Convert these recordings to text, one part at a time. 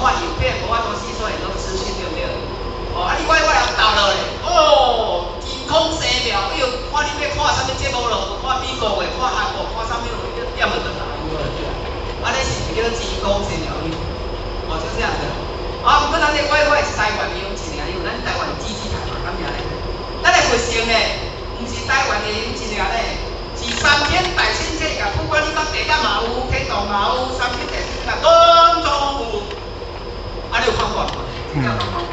看影片，無法度吸收很多資訊，對不對？哦，啊你我來導落咧，哦，真空生妙，你有看你欲看啥物節目咯？看美國的，看韓國，看啥物，你點就來啊，呢是毋是叫做真空生妙？哦，就這樣子。啊，毋過咱這 WiFi 是台灣的勇氣爾，因為咱台灣基地台嘛，敢爾咧？咱的佛性咧，毋是台灣的勇氣爾咧，是三千大千世界，不管你講地獄嘛有，天堂嘛有，三千大千世界攏總有。啊，你有看過無？這個有看過。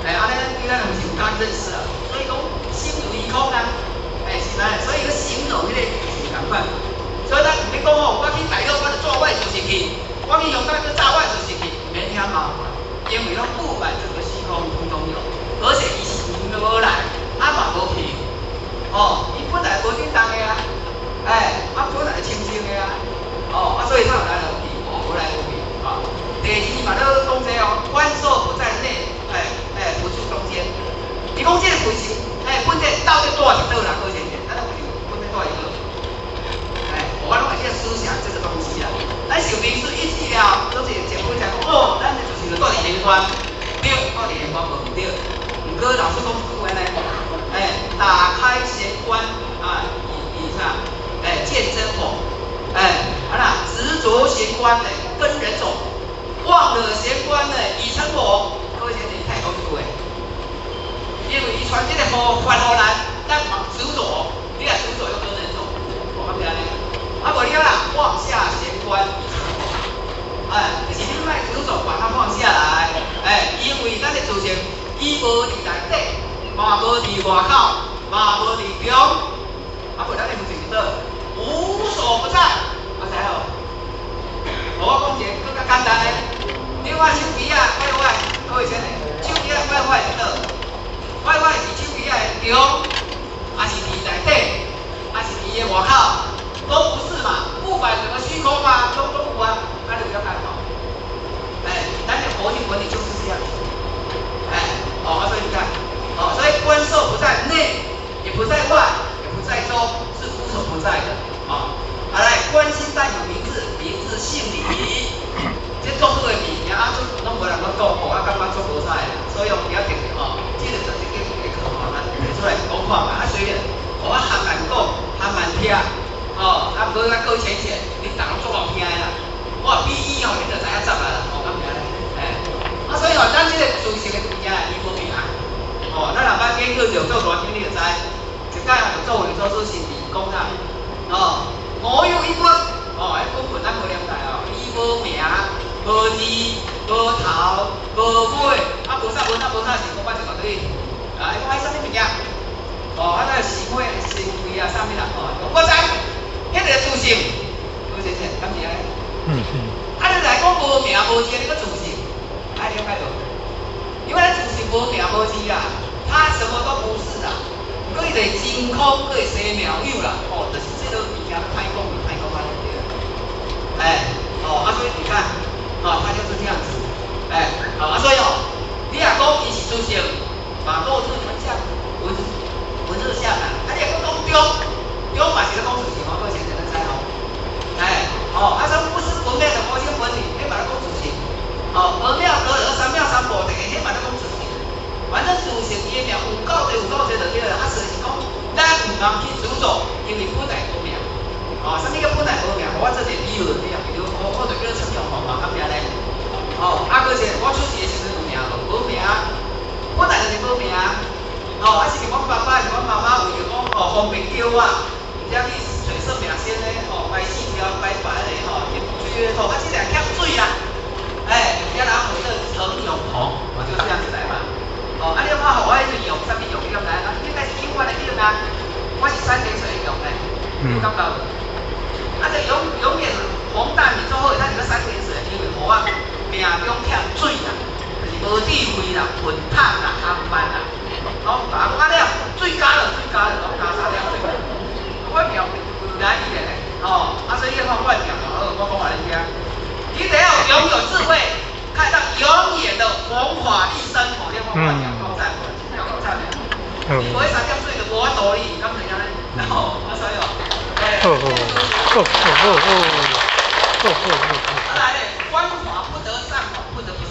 哎，按呢對咱毋是有較認識啊，所以講心如虛空啊，哎，是啦，所以去形容彼個是仝款。所以咱毋免講吼，我去大陸我就做我的自性去，我去香港就炸我的自性去，毋免遐麻煩，因為攏布滿整個虛空通通有，而且伊是無來，啊嘛無去，哦，伊本來無振動的啊，哎，啊本來清淨的啊，哦，啊所以才有來無去，哦，無來無去，啊。第二嘛咧講這哦，觀受不在內，哎哎，不住中間。伊講這個佛性，哎，本體到底佇佗啦？各位先生，咱佛性本體佇佗？哎，我攏會去思想這個東西啊。咱受明師一記了，攏是前輩才講，哦，咱的就是佇玄關，對，佇玄關無毋對。毋過老師講一句話呢，哎，打開玄關啊，以啥？哎，見真佛，哎，啊啦，執着玄關呢，跟人走。忘了玄關呢，已成佛。各位先生，你太講這句話，因為伊傳這個佛法予咱，咱嘛執着，你若執着又跟人走，我感覺呢。啊，無你啦，放下玄關已成佛。哎，就是你莫執着，把它放下來。哎，因為咱的自性，伊無佇內底，嘛無佇外口，嘛無佇中。啊，無咱的佛性佇佗，無所不在。啊，知無？我講一個閣較簡單的，你看手機仔，WiFi，各位先生，手機仔 WiFi 佇佗？WiFi 是手機仔的中，還是佇內底，還是佇伊的外口？都不是嘛，布滿整個虛空嘛，都有啊，啊，你有了解無？哎，咱的佛性本體就是這樣子。哎，哦，啊，所以你看，哦，所以觀受不在內，也不在外，也不在中，是無所不在的。哦，啊來，觀心但有名字，名字姓李，這足好的物件啊，都攏無人咧講，我感覺足無彩的，所以我今仔特別吼，這個就是叫這個課吼，咱提出來講看覓，啊雖然我含慢講，含慢聽，哦，啊毋過較閣淺淺，恁逐攏足夠聽的啦。我比喻吼，恁就知影怎啊啦，哦，敢毋是按呢？哎，啊所以吼，咱這個自性的物件伊無名，哦，咱若捌研究六祖壇經，你就知，一擺六祖六祖師是講啥？哦，無有一物，哦，彼本本咱無了解哦，伊無名，無字，無頭，無尾，啊無啥無啥無啥是講擺一大堆，啊，伊講彼啥物物件？哦，啊那是非是非啊，啥物啦？哦，我知，彼個自性，好先生，敢是按呢？嗯嗯。啊，你來講無名無字，你閣自性，愛了解無？因為咱自性無名無字啊，它什麼都不是啊，閣伊就是真空，閣會生妙有啦，哦，就是這個物件歹講就歹講按呢對。哎，哦，啊，所以你看，哦，它就是這樣子，哎，好，啊，所以哦，你若講伊是自性，嘛落日文相，文字文字相啊，啊，你若講中，中嘛是咧講自性哦，各位先生知吼？哎，哦，啊，說不生不滅的佛性本體，彼嘛咧講自性，哦，二妙得二三妙三無的，彼嘛咧講自性，反正自性伊的名有夠濟有夠濟就對了，啊，所以是講咱毋通去執著，因為本來無名。哦，啥物叫本來無名？我做一個比喻，你啊，比如我就叫陳永紅嘛，敢毋是按呢？哦，啊，閣是我出世的時陣有名無？無名，本來就是無名。哦，啊是阮爸爸，是阮媽媽為著講哦方便叫我，毋知去揣算命先咧，吼排四條排排咧，吼去追月兔，啊，這個欠水啦，哎，遐人回做陳永紅，我就這樣子來嘛。哦，啊，你看吼，我彼陣用啥物用？你敢知？啊，應該是永遠的永啊，我是三點水的永咧，你有感覺無？啊，這永永遠洪大米做好，咱是個三點水，因為予我命中欠水啦，就是無智慧啦、笨笨啦、含慢啦，攏啊，啊了，水加了，水加了，攏加三點水。我命來伊咧，哦，啊，所以你看我命好，我講予恁聽。你得要擁有智慧，看到永遠的弘法利生，哦，你看我命夠讚，夠讚的。你無彼三點水就無法度哩，敢知影呢？哦，啊所以哦，哎，哦哦哦哦哦哦哦哦。來咧，觀法不得善法，不得不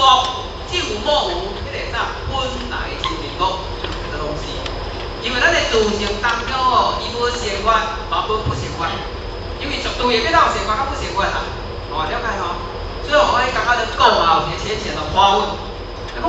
惡，正有末無，彼个啥本來真面目，這個東西。因為咱的自性當中哦，伊無善惡，嘛無不善惡，因為絕對的欲哪有善惡佮不善惡啦，哦，了解吼？所以我剛剛咧講啊，有一個淺顯的發問，伊講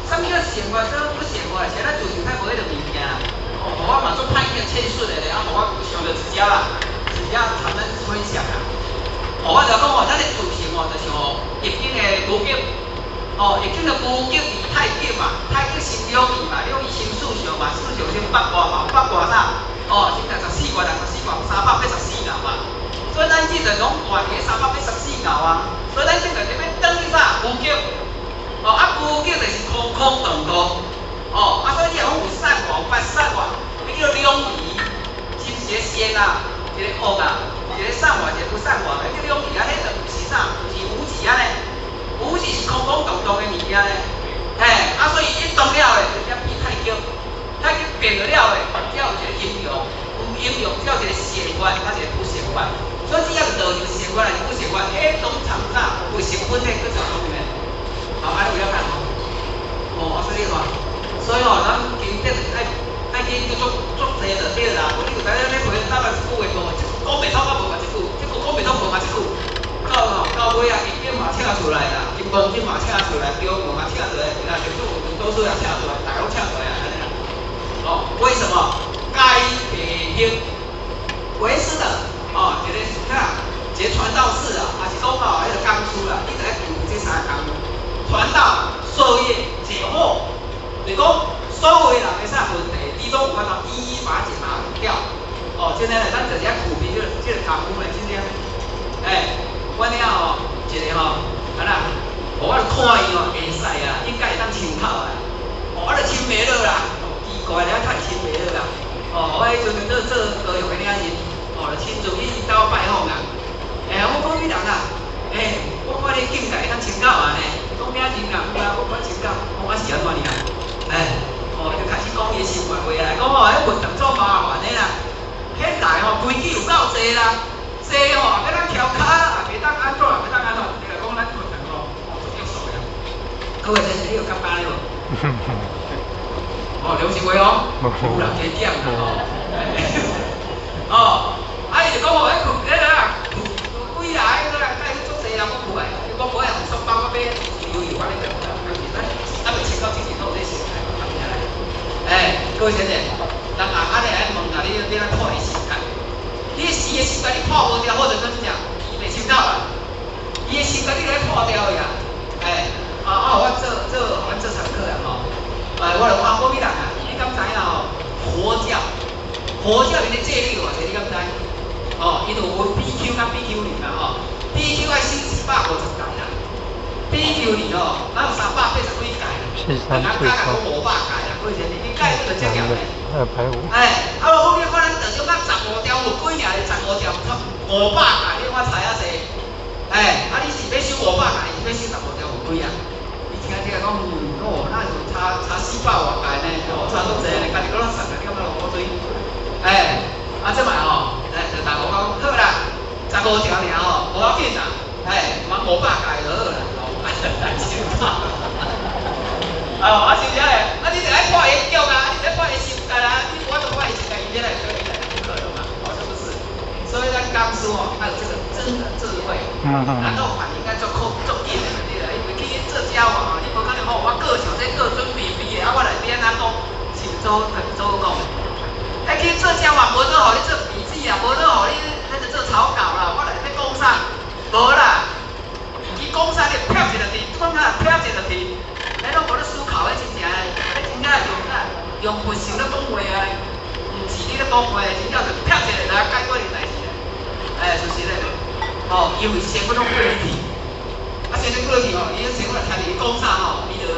啥物叫善惡，啥物不善惡？是咱自性太無彼个物件啦。哦，我嘛做歹一個謙遜的咧，啊，我想著自家啦，自家談咱分享啦。哦，我就講哦，咱的自性哦，就是哦，易經的無極，哦，易經的無極離太極嘛，太極生兩儀嘛，兩儀生四象嘛，四象生八卦嘛，八卦啥？哦，生64卦，64卦384爻嘛。所以咱這就攏斷佇384爻啊。所以咱這就欲轉去啥？無極。哦，啊，無極就是空空蕩蕩。哦，啊，所以你若講有善惡，有不善惡，彼叫兩儀，是毋是一個善啊，一個惡啊，一個善惡，一個不善惡，彼叫兩儀啊，彼就毋是啥，毋是無極啊咧，無極是空空蕩蕩的物件咧，嘿，啊，所以一動了的，就才變太極，太極變了了的，才有一個陰陽，有陰陽才有一個善惡，才一個不善惡，所以只要是道就善惡還是不善惡，彼攏藏啥？有成分的閣藏裡面。好，按呢有了解無？哦，啊，所以話。所以吼，咱經典愛愛去做足濟就對啦，無你就知影咧回答一句話無，這句講袂通啊無嘛這句，這句講袂通無嘛這句，到吼到尾啊，易經嘛請出來啦，金剛經嘛請出來，中文嘛請出來，啊，六祖宗師也請出來，大家攏請出來啊，按呢啦。哦，為什麼？該白行為師的哦，一個啥？一個傳道士啊，還是講吼，彼個講師啦，你著愛具備這三個功能：傳道、授業、解惑。就是講，所有人的啥問題，你攏有法度一一把解答掉。哦，真的，咱就是愛具備這個功夫來真正。欸，阮遐吼，一個吼，啊啦，我就看伊吼會使啊，應該會當穿透啊。哦，我就穿袂落啦，奇怪咧，較會穿袂落啦。哦，我彼陣做做高雄的領袖，哦，就親自去𪜶兜拜訪啊。欸，我講你人啊，欸，我看你境界會當穿透啊呢。講領袖啊，有啊，我看穿透，講我是按怎爾啊？欸，哦，就開始講伊的生活話來，講吼，彼運動足麻煩的啦。現代吼規矩有夠濟啦，濟吼，欲咱翹跤，也袂當按怎，也袂當按怎。你來講咱運動吼，哦，足約束的。各位先生，你有感覺咧無？哦，良心話哦，有人加減啦吼。哦，啊，伊就講吼，彼困彼個啊，困幾啊，彼個啊，帶去足濟人講無愛，伊講無愛用雙包我買自由油安尼就好啦。咱咱未穿到之前都有這心態嘛，欸，各位先生，人啊，按呢來問啊，你按怎破伊心態？你的死的心態你破無掉，或者怎講，伊袂穿透啦。伊的心態你來破掉呀。欸，啊啊，我做做阮做上課啊吼，欸，我就看好米人啊，你敢知影吼？佛教，佛教𪜶的戒律偌濟，你敢知？哦，伊就有分比丘佮比丘尼嘛吼，比丘愛守150戒啦，比丘尼吼，哪有380幾戒啦？人家加講500戒啦，各位先生，你戒律就遮嚴嘞。250。欸，啊，我講你看咱道場才十五條有幾爾？十五條500戒，你看差遐濟？欸，啊，你是欲守500戒，還是欲守十五條有幾啊？你聽這個講，哦，那就差400外戒呢，哦，差足濟呢，家己閣咧算啊，你感覺落苦水？欸，啊，這擺吼，來就大家講好啦，十五條爾吼，無要緊啦，欸，嘛500戒就好啦，哦，清楚。哦，啊是啥咧？啊，你著愛破伊的局啊，你著愛破伊心結啊，你無法度破伊心結，伊這來對你來不可能嘛，哦，是不是？所以咱講師吼，愛有這個真的智慧，然後反應愛足快足緊的，對啦，因為去做教嘛，你無可能吼，我過想這過準備備的，啊，我來欲按怎講，是毋做做講的？欸，去做教嘛，無咧予你做筆記啊，無咧予你彼個做草稿啦，我來欲講啥？無啦，伊講啥你撇一落去，講啥撇一落去。彼攏無咧思考，彼真正，彼真正用啥？用佛性咧講話啊，毋是你咧講話，真正就撇一個來解決伊代誌咧。欸，就是咧，哦，因為生活攏過去，啊，生活過去吼，伊生活聽著伊講啥吼，伊就人，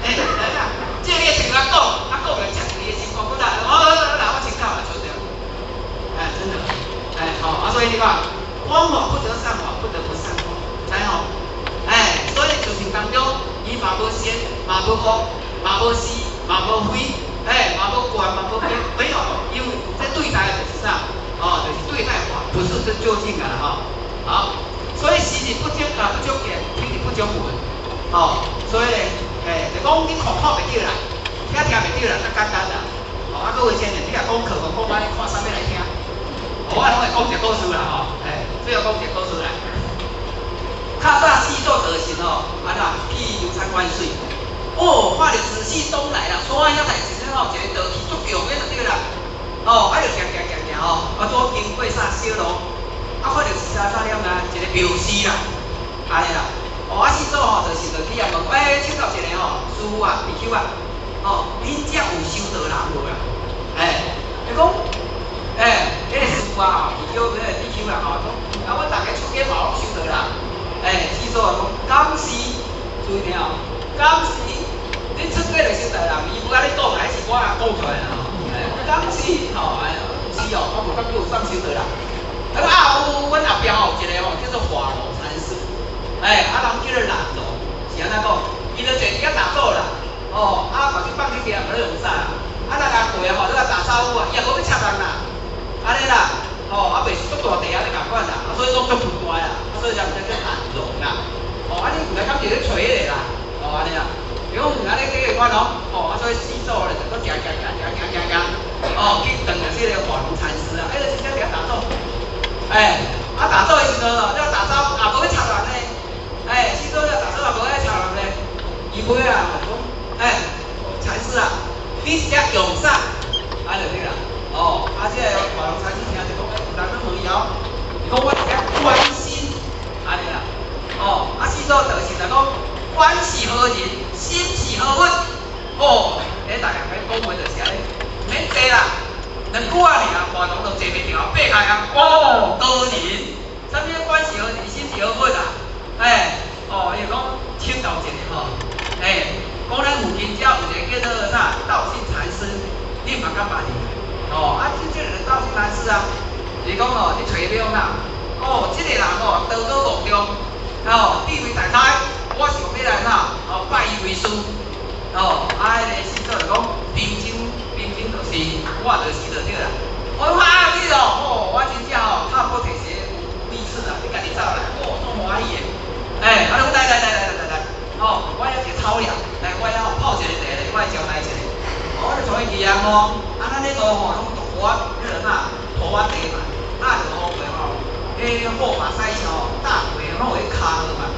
欸，來啦，這個你先共講，啊，講了食伊的心肝骨力，哦，來我清口來出掉，欸，真的，欸，吼，啊，所以你看，枉法不得善法，不得不善法，知吼？欸，所以自性當中，伊嘛無善，嘛無惡，嘛無是，嘛無非，欸，嘛無懸，嘛無邊，沒有，因為這對待的就是啥？哦，就是對待法，不是這究竟啊，吼。好，所以視日不中啊，不中見，聽日不中聞，哦，所以咧，就講你看看袂著啦，聽聽袂著啦，較簡單啦。哦，啊，各位先生，你若講課，講講你看啥物來聽？哦，我攏會講一個故事啦，吼，最後講一個故事啦。較早四祖道神吼，按怎去遊參觀水？哦，看著紫氣東來啦，山遐來一個吼，一個道氣足強的就對啦。哦，啊，就行行行行吼，啊，拄經過啥小路，啊，看著是啥啥了啊，一個廟寺啦，按呢啦。哦，啊，四祖吼，就是就去遐問，請教一下吼，師父啊，比丘啊，哦，恁遮有修道人無啊？伊講，彼個師父啊，比丘，彼個比丘啦吼，講，啊，阮逐家出家嘛攏修道人。四祖啊講，敢是，注意聽哦，敢是，恁出家就修道人，伊無按呢講，還是我講出來啦吼。敢是，吼，毋是哦，我無感覺有啥修道人。啊，啊有，阮後壁吼有一個吼叫做華容禪師。啊，人叫做難龍，是按怎講？伊就坐佇遐打坐啦，哦，啊，目睭放咧邊，無咧用啥啦。啊，咱人過吼，你共打招呼啊，伊也無欲插人啦，按呢啦，吼，啊，袂是足大塊按呢仝款啦，啊，所以講足大啦，啊，所以才毋知叫難龍啦。哦，啊，你毋知敢是咧揣彼个啦，哦，按呢啦，如果毋按呢這個款哦，哦，啊，所以四祖咧就閣行行行行行行行，哦，去撞著這个華容禪師啊，欸，真正佇遐打坐，啊，打坐的時陣哦，你打招呼也無欲插人呢。四祖咧打坐也無愛插人咧，伊尾啊講，禪師啊，你是遮用啥？按呢對啦，哦，啊，這個華容禪師聽就講，有人咧問伊哦，伊講我是遮觀心，按呢啦，哦，啊，四祖就是來講，觀是何人，心是何物？哦，大家講話就是按呢，毋免坐啦，兩句仔爾，華容就坐袂牢，爬開啊，哦，高人，啥物觀是何人，心是何物啊？哦，伊講請教一下吼，講咱附近遮有一個叫做啥道信禪師，你嘛敢捌伊？哦，啊，這個道信禪師啊，伊講吼，你揣伊欲創啥？哦，這個人吼，德高望重，哦，地位在開，我想欲來啥？哦，拜伊為師。哦，啊，彼個四祖就講，平真平真就是我就是就對啦。我講啊，你哦，哦，我真正吼，踏破鐵鞋無覓處啊，你家己走來，哦，足歡喜的。啊，你來來來來來來，哦，我遐一個草料，來，我遐吼泡一個茶咧，我來招待一下。哦，我就帶伊去啊吼，啊，咱彼度吼攏土仔，彼个啥土仔地嘛，啊，就雨過吼，彼好馬賽吼，大過攏會跤落嘛。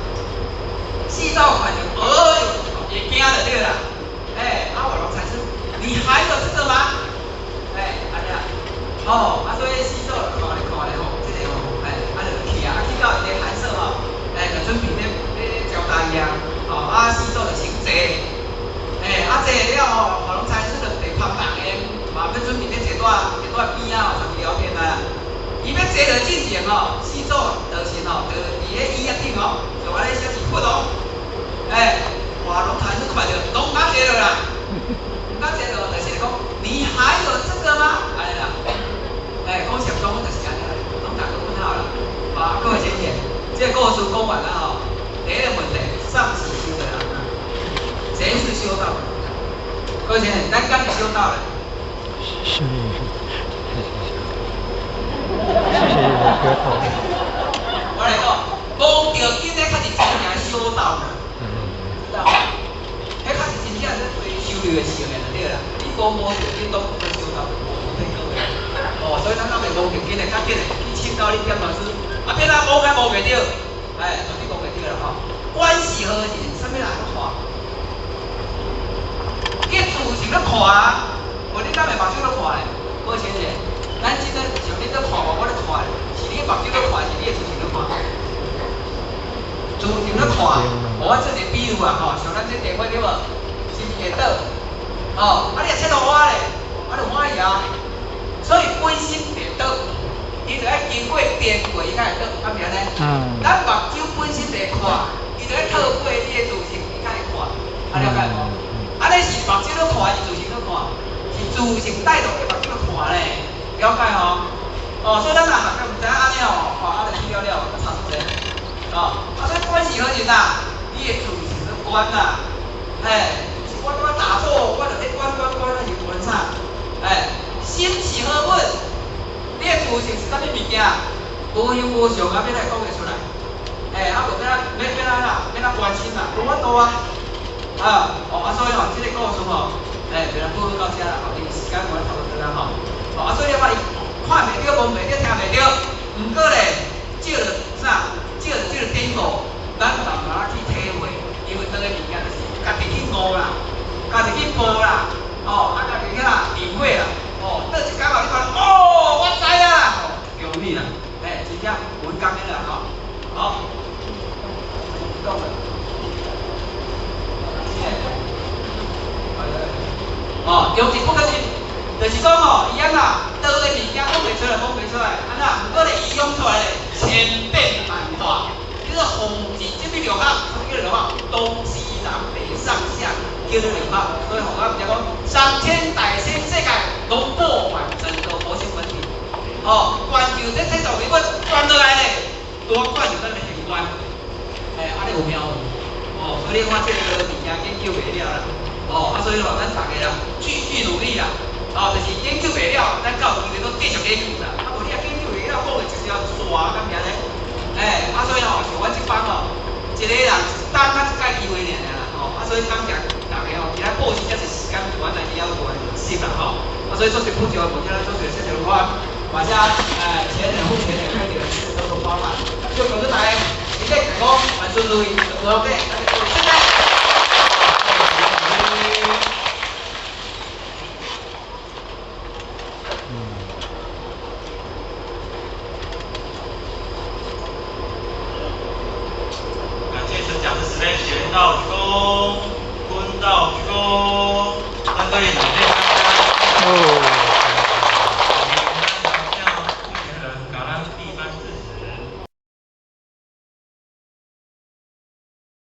四祖看著，哎喲，會驚就對啦。啊，華容禪師，你還有這個嗎？按呢啊，哦，啊，所以四祖就看咧看咧吼，這個吼，啊就去啊，啊去到伊个寒舍吼，就準備咧咧招待伊啊，哦，啊四祖就先坐，啊坐了吼，華容禪師就佇旁人的，嘛欲準備咧坐佇坐佇邊仔吼，上面聊天啊。伊欲坐落進前吼，四祖就是吼，就佇咧椅仔頂吼，就按呢寫字窟哦，華容禪師看著，攏毋敢坐落啦，毋敢坐落，就是講，你還有這個嗎？按呢啦，講禪宗就是按呢啦，攏打個問號啦。啊，各位淺淺，這個故事講完了吼，第一個問題，啥是修道人啊？誰是修道？各位淺淺，咱敢是修道咧？是是修道。我來講，無著緊咧，較是真正修道人，知道無？彼較是真正咧追修煉的聖的就對啦。你講無著緊，都不算修道，無聽講的。哦，所以咱若袂無著緊的，較緊的去請教恁點老師，啊，變啊無較無袂著，絕對無袂著啦吼。觀是何人？啥物人看？你自性咧看啊，無你敢會目睭咧看咧？無淺淺，咱這個像你咧看我，我咧看，是你目睭咧看，是你的自性咧看？自性咧看，我做一個比喻啊吼，像咱這電話對無？是毋是會倒？哦，啊你若切予我咧，我就歡喜啊。所以本身袂倒，伊就愛經過電過，伊才會倒，敢是按呢？咱目睭本身袂看，伊就愛透過你的自性，伊才會看，啊了解無？按呢是目睭咧看，是自性咧看？是自性帶動的目睭咧看咧，了解吼？哦，所以咱若學習毋知影按呢哦，哦，啊就去了了，差足濟。哦，啊所以觀是何人啊？你的自性咧觀啦，是我感覺打坐，我就咧觀觀觀，啊是觀啥？心是何物？你的自性是啥物物件？無形無相啊，欲來講會出來？啊無欲來欲欲來啦，欲來關心啦，無法度啊。啊，哦，啊，所以吼，這个故事吼，欸，就來講到這啦，吼，因為時間關係差不多啦吼。哦，啊，所以你看伊看袂著、摸袂著、聽袂著，毋過咧，借著啥？借著這个典故，咱慢慢去體會，因為當个物件就是家己去悟啦，家己去悟啦，哦，啊，家己去啦領會啦，哦，倒一工後你看，哦，我知啊，吼，恭喜啦，欸，真正有感的啦，吼，好，講啦。哦，用一不可信，就是講吼，伊按怎道的物件講袂出來，講袂出來，按怎？毋過咧，伊用出來咧，千變萬化，叫做風景，這物六合，啥物叫做六合？東西南北上下，叫做六合。所以吼，我毋才講，上千大千世界，攏布滿整個佛性本體。哦，全球這這座如果轉落來咧，多管就咱的玄關，欸，按呢有妙無？哦，所以你看這個物件研究袂了啦。哦，啊，所以吼，咱逐家啦，繼續努力啦。哦，就是研究袂了，咱到有機會閣繼續研究啦。啊，無你若研究袂了，講的一條蛇敢爾呢？欸，啊，所以吼，像阮這班吼，一個人一冬才一擺機會爾爾啦，吼，啊，所以感謝逐家吼，今仔報時遮濟時間，阮來遐有心啦吼。啊，所以做這普照，目前做這小條款，或者前人、後前人開著都做包嘛。就恭祝大家身體健康，萬事如意，好嘅，謝謝。感謝陳講師慈悲，賢道鞠躬，坤道鞠躬，三個禮，哦。